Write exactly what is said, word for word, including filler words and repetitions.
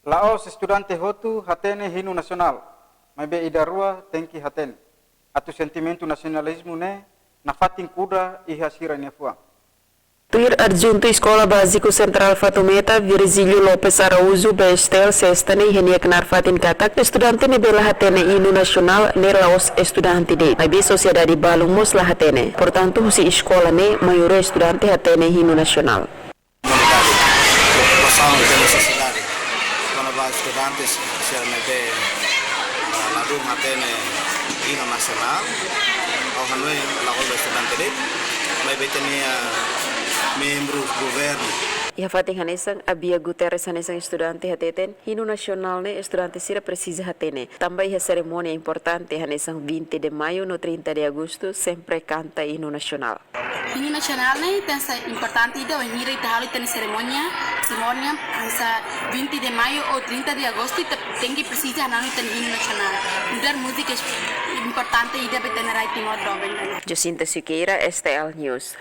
La'ós estudante hotu hatene hinu nasionál, maibé ida-rua tenke hatene, atu sentimentu nasionalizmu ne'e nafatin kuda iha sira-nia fuan. Tuir adjuntu Eskola Báziku Sentrál Fatumeta, Virgílio Lopes Araújo, B S T L, Sesta ne'e, iha nia knaar fatin katak, estudante ne'ebé la hatene hinu nasionál ne'e la'ós estudante de'it, maibé sosiedade balun mós la hatene. Portantu, husi eskola ne'e, maioria estudante hatene hinu nasionál. Preokupasaun iha sosiedade kona-ba estudantes sira ne'ebé, ah, ladún hatene hinu nasionál, ha'u hanoin la'ós estudante de'it, maibé ita-nia membru governu. Iha fatin hanesan, Abia Guterres hanesan estudante hateten, hinu nasionál ne'e estudante sira presiza hatene. Tanba iha serimónia importante hanesan vinte de Maio no trinta de Agosto, sempre kanta hinu nasionál. Hinu nasionál ne'e tenke ser importante ida, wainhira ita halo ita-nia serimónia, serimónia, hanesan vinte de Maio ou trinta de Agosto, ita tenke presiza hananu ita-nia hinu nasionál. Nu'udar múzika importante ida ba ita-nia rai Timor doben. Jacinta Siqueira, S T L News.